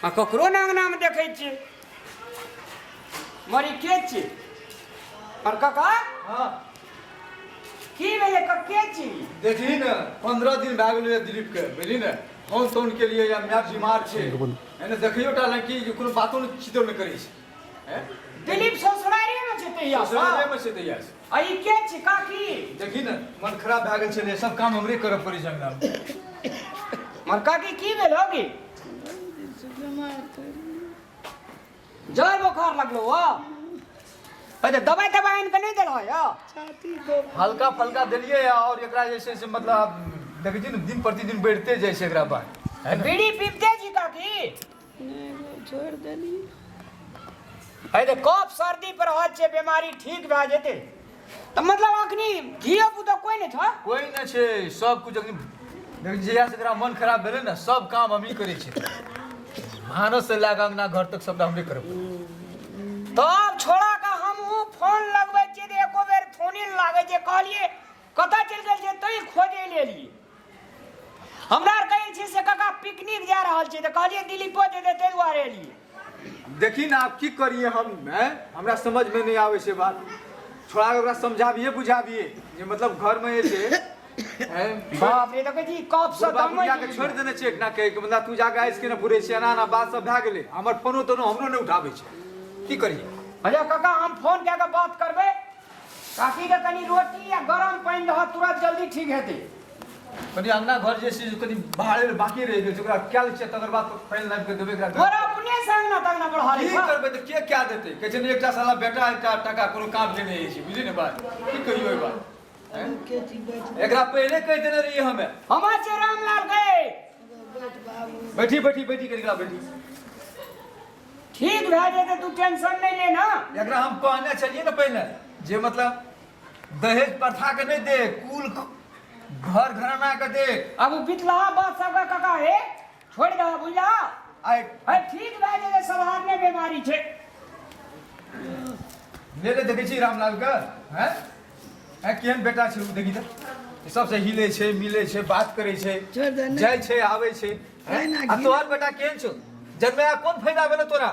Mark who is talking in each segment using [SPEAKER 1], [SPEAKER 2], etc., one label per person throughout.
[SPEAKER 1] आ ककरो ने अङ्गनामे देखै छियै मरी के छी और काका
[SPEAKER 2] हाँ
[SPEAKER 1] की भेलै के छी
[SPEAKER 2] देखही ने 15 दिन भए गेलै दिलीप के बुझली ने फोन तोन के लिए या माय बीमार छै एने देखियो टा नहि कि जे कोनो बातो नहि छितो नहि करै छै हैं?
[SPEAKER 1] दिलीप ससुरारिये मे छै तहिया सँ।
[SPEAKER 2] ससुराले मे छै तहिया से।
[SPEAKER 1] आ ई के छी काकी
[SPEAKER 2] देखी ने मन खराब भए गेल छलै सब काम हमरे करऽ पड़ै छै अंगना मे।
[SPEAKER 1] मर काकी की भेल होगी जर बुखार लगलो हो अरे दवाई तवाई आनि के नहीं देलहो यौ
[SPEAKER 2] हल्का फल्का देलियै और एकरा जे छै से मतलब देखै छी ने दिन प्रतिदिन बढ़िते जाइ छै एकरा बात है ने
[SPEAKER 1] बीड़ी पीबते छी काकी
[SPEAKER 3] छोड़ि देलियै
[SPEAKER 1] अरे कफ सर्दी पर होत छै बीमारी ठीक भए जेतै तऽ मतलब अखनी धियो पुतो कोई नहि छ
[SPEAKER 2] कोई नहि छै सब कुछ अखनी देखै जहिया से एकरा मन खराब भेलै ने सब काम हमही करै छियै भानस से लए कऽ अंगना घर तक सबटा हमरे करऽ पड़ै
[SPEAKER 1] तब छोड़ा के हमहूँ फोन लगबै छियै तऽ एको बेर फोने नहि लागै छै कहलियै कतऽ चलि गेल छै तैं खोजै लए एलियै हमरा आर कहै छै से काका पिकनिक जा रहल छै तऽ कहलियै दिलीपो जेतै ताहि दुआरे एलियै
[SPEAKER 2] देखी ने आब की करिए हम हैं हमरा समझमे नहि आबै छै बात छोड़ा के ओकरा समझाबिए बुझाबिए जे मतलब घरमे जे छै हैं,
[SPEAKER 1] बाप रे देखै छी कप से
[SPEAKER 2] बुढ़बा
[SPEAKER 1] दम
[SPEAKER 2] बुढ़िया के छोड़ि देने छै एकना कहि के मतलब तू जाके आइस के ने बुरै छै एना एना बात सब भए गेलै हमर फोनो तोनो हमरो नहि उठाबै छै की करिए
[SPEAKER 1] अच्छा काका हम फोन कए कऽ बात करबै काकी के कनि रोटी आ गरम पानि दह तुरंत जल्दी ठीक हेतै
[SPEAKER 2] कनि अंगना घर जे छै से कनि बाहरे बाकी रहि गेल छै ओकरा कए लै छियै तकर बाद पानि लाबि कऽ देबै एकरा
[SPEAKER 1] तोरा अपने से अंगना तंगना बढ़ा
[SPEAKER 2] की करबै तऽ के कए देतै कहै छै ने एकटा साला बेटा एकटा टाका कोनो काम के नहि होइ छै बुझली ने बात की कहियौ एहि बात हैं?
[SPEAKER 3] के छी बैठ
[SPEAKER 2] एकरा पहिले कहि देने रहियै हमे
[SPEAKER 1] हमार छै रामलाल गए
[SPEAKER 3] बैठ बाबू
[SPEAKER 2] बैठी बैठी बैठी कनि एकरा बैठी
[SPEAKER 1] ठीक भए जेतै तू टेंशन नहि ले ना
[SPEAKER 2] एकरा हम कहने छलियै ने पहिले जे मतलब दहेज प्रथा के नहि दे कुल घर घराना के दे
[SPEAKER 1] अब उ बितलहा बात सबके काका हे छोड़ि दह बुझला
[SPEAKER 2] आइ
[SPEAKER 1] अरे ठीक भए जेतै साधारणे बीमारी छै
[SPEAKER 2] ले ले देखै छी रामलाल के हैं हैं केहन बेटा छै ओ देखी तऽ सबसे हिले छै मिले छै बात करै छै
[SPEAKER 3] छोड़ि दे नहि।
[SPEAKER 2] जाइ छै आबै छै हैं?
[SPEAKER 3] नहि, नहि,
[SPEAKER 2] आ तोहर बेटा केहन छौ जन्मया कोन फायदा भेलो तोरा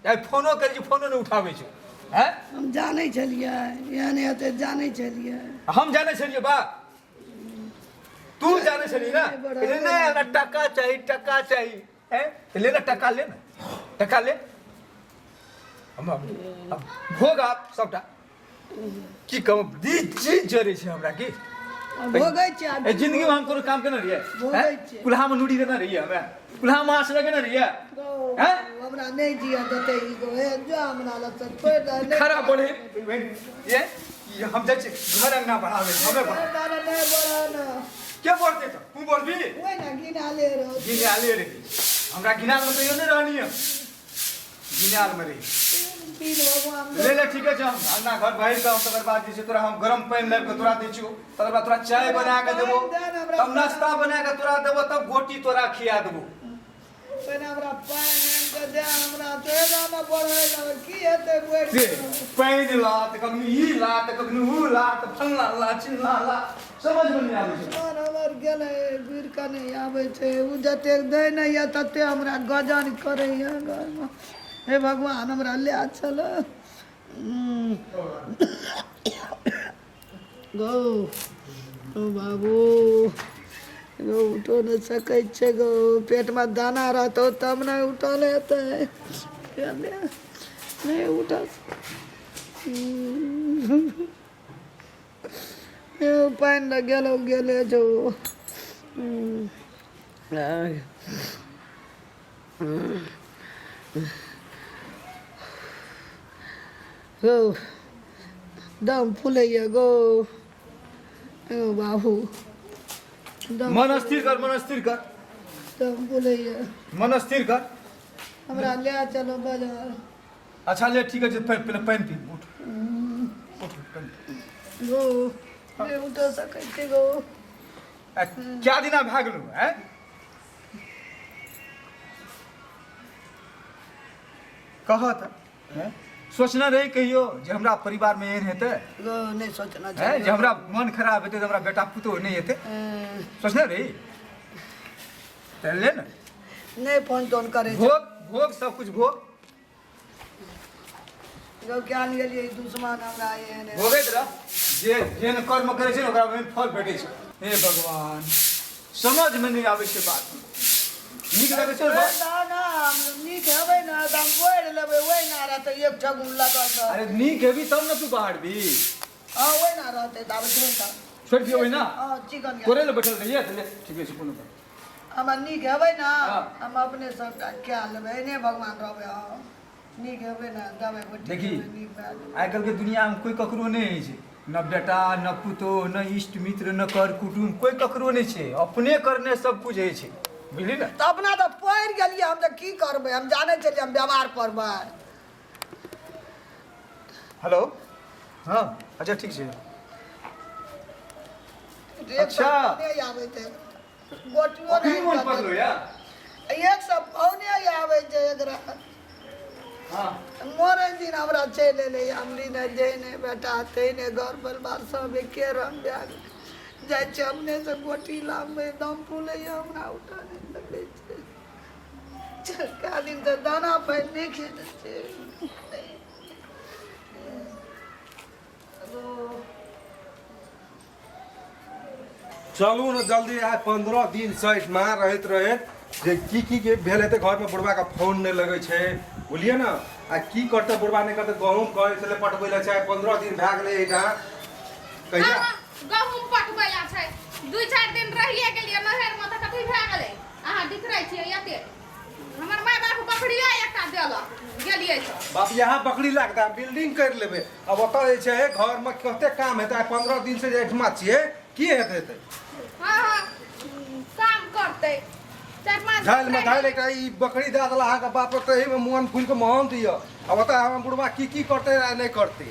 [SPEAKER 2] आइ फोनो करै छी फोनो नहि उठाबै छौ हैं
[SPEAKER 3] हम जानै छलियै एहन हेतै जानै छलियै
[SPEAKER 2] हम जानै छलियै बा तू जानै छली ना
[SPEAKER 3] नहि, बड़ा-
[SPEAKER 2] कहली, नहि हमरा टका चाही टका चाही हैं तऽ ले ना टका ले ना टका ले हम हम भोग आप सबटा की कहू दी चीज जरै छै हमरा की
[SPEAKER 3] भोगै छै आदमी।
[SPEAKER 2] ए जिंदगी में हम कोनो काम केने रहियै
[SPEAKER 3] भोगै
[SPEAKER 2] हैं?
[SPEAKER 3] छै।
[SPEAKER 2] कुल्हा में नूरी देने रहियै हमरा कुल्हा में माछ लगेने रहियै
[SPEAKER 3] गौ,
[SPEAKER 2] हैं?
[SPEAKER 3] हमरा नहि जियऽ देतै ई गौ हे जो हमरा लग से छोड़ि दे नहि
[SPEAKER 2] खड़ा बढ़े ये ई हम जाइ छी घर अंगना बढ़ाबै हमे बढ़
[SPEAKER 3] बढ़ा नहि बढ़ा ने
[SPEAKER 2] के बढ़तै तऽ तू बढ़बी
[SPEAKER 3] ओहि ने गिना ले रहो
[SPEAKER 2] गिनाले रही हमरा गिनाल में कहियो नहि रहनी हम गिनाल में रही
[SPEAKER 3] तीन भगवान
[SPEAKER 2] ले ले ठीके छै हम अंगना घर भरि कऽ हम तकर बाद जे छै तोरा हम गरम पानि लाबि कऽ तोरा दै छियौ तकर बाद तोरा चाय बना कऽ देबो
[SPEAKER 3] पानि दे ने हमरा।
[SPEAKER 2] तब नाश्ता बना कऽ तोरा देबो तब गोटी तोरा खिया देबो
[SPEAKER 3] पहिने हमरा पानि आनि कऽ दे हमरा छोड़ि दे ने बढ़ै लए की हेतै बढ़ि
[SPEAKER 2] से पानि ला तऽ कखनो ई ला तऽ कखनो ऊ ला तऽ फल्लाँ ला चिल्लाँ ला समझमे नहि आबै छै
[SPEAKER 3] मन हमर गेलै घुरि कऽ नहि आबै छै ओ जतेक दै नहि यऽ ततेक हमरा गजन करैए घरमे हे भगवान हमरा लए चल गौ ओ बाबू गौ उठो नहि सकै छै गौ पेटमे दाना रहतौ तब ने उठल हेतै नहि उठल पानि लग गेलौ गेले छौ गौ दम फुलैया गौ गौ बाबू दम
[SPEAKER 2] मन स्थिर कर मन स्थिर कर
[SPEAKER 3] दम फुलैया
[SPEAKER 2] मन स्थिर कर
[SPEAKER 3] हमरा लए चलो बाजार
[SPEAKER 2] अच्छा ले ठीक है पहले पानि पी उठ उठ पानि पी।
[SPEAKER 3] गौ नहि उठऽ सकै छी गौ
[SPEAKER 2] आ, क्या दिना भए गेलौ हैं कह तऽ हैं? सोचने रही कहियो जे हमरा परिवारमे एहन हेतै
[SPEAKER 3] गौ नहि सोचना
[SPEAKER 2] हैं
[SPEAKER 3] चाही
[SPEAKER 2] जे हमरा मन खराब हेतै तऽ हमरा बेटा पुतोह नहि हेतै सोचने रही तऽ ले ने
[SPEAKER 3] नहि फोन तोन करै छै
[SPEAKER 2] भोग भोग सब कुछ भोग।
[SPEAKER 3] गौ ज्ञान गेलियै दुश्मन हमरा एहन।
[SPEAKER 2] भोगैत रह, जे जेहन कर्म करै छै ने ओकरा ओहन फल भेटै छै। हे भगवान, समझमे नहि आबै छै बात। नीक लगै छै
[SPEAKER 3] ना ना, हम नीक हेबै ने तऽ हम बोरि लेबै, ओहि ना रहतै एक ठगुन लगल रहतै।
[SPEAKER 2] अरे नीक हेबी तब ने तू बाहर भी।
[SPEAKER 3] हँ, ओहि ना रहतै तऽ आब छोड़ि दऽ।
[SPEAKER 2] छोड़ि दियौ ओहिना।
[SPEAKER 3] हँ, चिकन
[SPEAKER 2] तोरे लए बैठल रहियै तऽ ले, ठीके छै, कोनो बात।
[SPEAKER 3] हमरा नीक हेबै ने,
[SPEAKER 2] हँ।
[SPEAKER 3] हम अपने सबटा कए लेबै। एहने भगवान रहबै। हँ, नीक हेबै ने, दबाइ गोटी
[SPEAKER 2] देखी।
[SPEAKER 3] खेबै, नीक भए जेबै।
[SPEAKER 2] आइ काल्हिके दुनिआँमे कोइ ककरो नहि होइ छै, न बेटा, न पुतोह, न इष्ट मित्र, न कर कुटुम्ब, कोइ ककरो नहि छै। अपने करने सब कुछ होइ छै, बुझली ने?
[SPEAKER 3] तऽ अपना तऽ पड़ि गेलियै हम, तऽ की करबै? हम जानै छलियै हम व्यवहार पड़बै।
[SPEAKER 2] हेलो, हँ, अच्छा ठीक छै।
[SPEAKER 3] एक
[SPEAKER 2] अच्छा।
[SPEAKER 3] सौ नहि आबै छै गोटियो।
[SPEAKER 2] अखनी
[SPEAKER 3] नहि
[SPEAKER 2] मोन पड़लो या।
[SPEAKER 3] 100 पौने आबै छै एकरा।
[SPEAKER 2] हाँ।
[SPEAKER 3] मरै दिन हमरा चलि एलै। हमरी ने जैने बेटा तैने घर परिवार सब एके रंग भए गेलै। जाइ छियै अपने से गोटी लाबबै, दम फूलैए, हमरा उठा नहि सकै छै। कए दिन तऽ दाना पानि नहि खेने छै।
[SPEAKER 4] चलू ने जल्दी। आइ 15 दिन से एहिठमा रहैत रहैत जे की की के भेल हेतै घरमे। बुढ़बाके फोन नहि लगै छै, बुझलियै ने? आ की करतै बुढ़बा, नहि करतै? गहूँम कहै छलै पटबै लए छै, आइ 15 दिन भए गेलै एहिठाम। कहिया
[SPEAKER 5] अहाँ गहूँम पटबै ला छै? 2-4 दिन रहिए गेलियै नहरमे तऽ कथी भए गेलै? अहाँ बिखरै छियै एते। हमर माय बाप बकरिया एकटा देलक, गेलियै तऽ
[SPEAKER 4] बाप यहाँ बकरी लए कऽ बिल्डिंग करि लेबै। आब ओतऽ जे छै घरमे कते काम हेतै? आइ 15 दिन से जे एहिठमा छियै, की हेतै हेतै?
[SPEAKER 5] हँ हँ, काम करतै 4-5
[SPEAKER 4] झाइलमे झाइल एकटा ई बकरी दए देला अहाँके बाप, तऽ एहिमे मोन फूलि कऽ महन्त यऽ। आब ओतऽ हमर बुढ़बा की की करतै आ नहि करतै?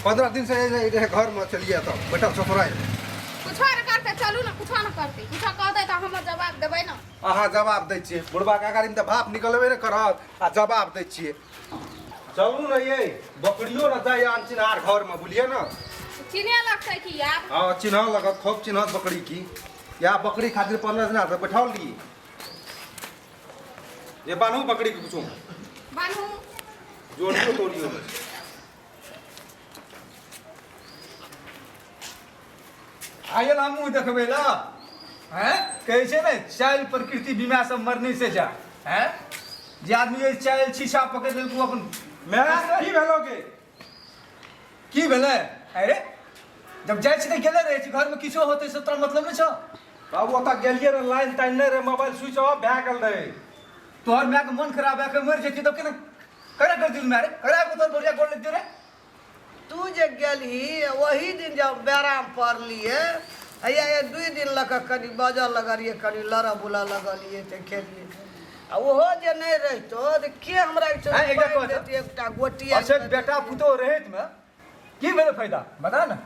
[SPEAKER 4] 15 दिन से घरमे चलिए तऽ बैठल ससुराल।
[SPEAKER 5] कुछो नहि करतै, चलू ने। कुछो नहि करतै? कुछो कहतै तऽ हम जवाब देबै ने।
[SPEAKER 4] अहाँ जवाब दै छियै? बुढ़बाके अगाड़ीमे तऽ भाप निकलबे नहि करत आ जवाब दै छियै। चलू ने यै, बकरियो ने जाइए अनचिन्हार घरमे, बुझलियै ने?
[SPEAKER 5] चिन्हे लगतै की आब?
[SPEAKER 4] हँ, चिन्हऽ लगत, खूब चिन्हत बकरी की। या बकरी खातिर 15 दिना से बैठल रहियै। ये बान्हू बकरी के कुछो।
[SPEAKER 5] बान्हू।
[SPEAKER 4] जोड़ियो तोड़ियो।
[SPEAKER 2] आयल हम मुँह देखबै ला हैं? कहै छै ने, चाइल प्रकृति बीमा सब मरने से जा हैं। जे आदमी एहि चाइल शीशा पकड़ि लेलकै, ओ अपन
[SPEAKER 4] मैं की भेलो गे?
[SPEAKER 2] की भेलै? अरे जब जाइ छी तऽ गेले रहै छी, घरमे किछो होतै से तोरा मतलब नहि छौ।
[SPEAKER 4] बाबू, ओतऽ गेलियै रे, लाइन ताइन नहि रहै, मोबाइल स्विच ऑफ भए गेल रहै।
[SPEAKER 2] तोहर मायके मन खराब भए कऽ मरि जेती तब केना केना कर दिल मारे करा के तोहर बढ़िया गोड़ लग रे।
[SPEAKER 3] तू जे गेलही ओही दिन जब बेराम पड़लियै, हैया ये 2 दिन लऽ कऽ कनि बजऽ लगलियै, कनि लड़ऽ बुलऽ लगलियै तऽ खेलियै। आ ओहो जे नहि रहितो तऽ के हमरा
[SPEAKER 2] हैं, एकटा
[SPEAKER 3] एहिठाम
[SPEAKER 2] कहऽ तऽ।
[SPEAKER 3] देतियै एकटा गोटी?
[SPEAKER 2] अच्छा, बेटा पुतोह रहैत में की भेलै फायदा, बता ने।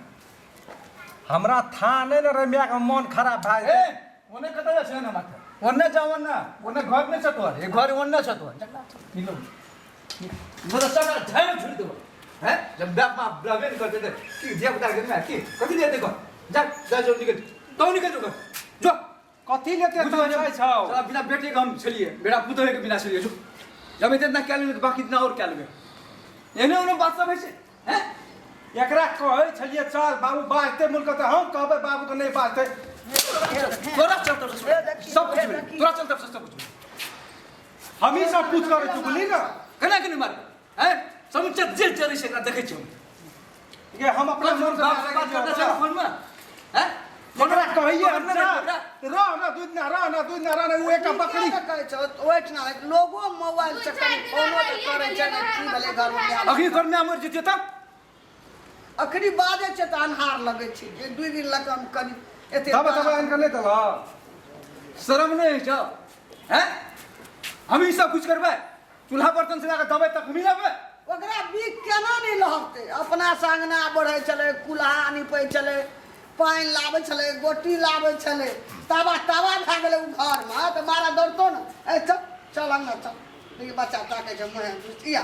[SPEAKER 4] हमरा था नहि ने रहै, मायके मन खराब भए
[SPEAKER 2] ए
[SPEAKER 4] गेल।
[SPEAKER 2] ओने कतऽ जाइ छै ने माथा? ओन्ने जा, ओन्ने, ओन्ने घर नहि छ तोहर, ए घर ओन्ने छ तोहर। निकल, मतलब सब झाड़ि छोड़ि देबो हैं। जब बाप माँ रहबे नहि करतै तऽ की धिया पुता के की कथी लेतै घर? जा जा, जो निकल, तो निकल, जो घर जो।
[SPEAKER 4] कथी लेते
[SPEAKER 2] बुझो
[SPEAKER 4] जाइ छौ?
[SPEAKER 2] साला बिना बेटे के हम छलियै, बेटा पुतोह के बिना छलियै। जो जब इतना कए लेबै तऽ बाकी इतना और कए लेबै। एहने ओहने बात सब होइ छै हैं।
[SPEAKER 4] एकरा कहै छलियै चल बाबू, बाजतै मुल्क तऽ हम कहबै बाबूके नहि बाजतै।
[SPEAKER 2] तोरा चलते सब कुछ भेलै, तोरा चलते सब कुछ भेलै।
[SPEAKER 4] हमही सब कुछ करै छी, बुझली ने?
[SPEAKER 2] केना केना मारबै हैं? समुच्चा जेल चलै छै, एकरा देखै छियै हम।
[SPEAKER 4] ये हम अपना मन से
[SPEAKER 2] बाप से बात करना छै फोन में हैं?
[SPEAKER 4] एकरा कहिए हम
[SPEAKER 2] नहि
[SPEAKER 4] जा
[SPEAKER 2] एकरा
[SPEAKER 4] रह ना 2 दिना, रह ना 2 दिना, रह ना। ओ एकटा बकरी
[SPEAKER 3] कहै छौ ओहिठिना लोगो मोबाइल से कनि फोनो तऽ करै छै ने, की भेलै घरमे?
[SPEAKER 2] अखनी तोर माय मरि जेतियै तब?
[SPEAKER 3] अखनी बाजै छै तऽ अन्हार लगै छै। एक 2 दिन लऽ कऽ हम कनि एते
[SPEAKER 4] दबा दबा आनि कऽ नहि देलह।
[SPEAKER 2] शरम नहि होइ छौ हैं? हम ई सब कुछ करबै, चूल्हा बर्तन से लए कऽ दबाइ तक मिलेबै।
[SPEAKER 3] ओकरा बीख केना नहि लहकतै? अपना से अङ्गना बढ़ै छलै, कुल्हा नीपै छलै, पानि लाबै छलै, गोटी लाबै छलै, ताबा ताबा भए गेलै ओ घरमे तऽ मारा दौड़तो ने। ए चल चल, अङ्गना चल। देखी, बच्चा ताकै छै मुँहे। इया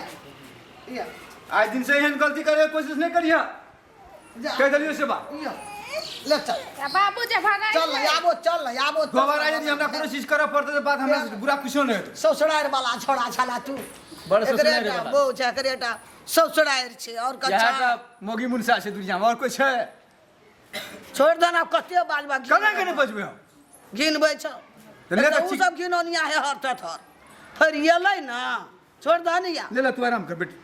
[SPEAKER 3] इया।
[SPEAKER 2] आइ दिन से एहन गलती करे के कोशिश नहि करिह।
[SPEAKER 3] जा।
[SPEAKER 2] कहि देलियौ से बात।
[SPEAKER 3] इया। ले चल।
[SPEAKER 5] आ बाबू जे भगाई
[SPEAKER 3] चल ना, आबो चल ना, आबो चल।
[SPEAKER 2] दोबारा यदि हमरा कोनो चीज करऽ पड़तै तऽ बात हमरा से बुरा कुछो नहि हेतै।
[SPEAKER 3] ससुरारि वाला छोड़ा छला तू।
[SPEAKER 2] बड़
[SPEAKER 3] एकरे
[SPEAKER 2] ससुरारि
[SPEAKER 3] टा
[SPEAKER 2] वाला।
[SPEAKER 3] बहु छै, एकरे टा ससुरारि छै और
[SPEAKER 2] इएह
[SPEAKER 3] कच्छा।
[SPEAKER 2] टा मौगी मुनसा छै दुनियामे, और कोइ छै?
[SPEAKER 3] छोड़ि दे ना, आब कते बाजबा।
[SPEAKER 2] केना के नहि बजबै हम?
[SPEAKER 3] घिनबै छौ।
[SPEAKER 2] तऽ ले तऽ
[SPEAKER 3] ओ
[SPEAKER 2] ठीक।
[SPEAKER 3] सब घिनौनिया हे हर तथर फेर एलै ना, छोड़ दे ने या।
[SPEAKER 2] ले ले, तू आराम कर बेटी।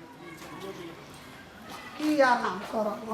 [SPEAKER 3] की आराम करब?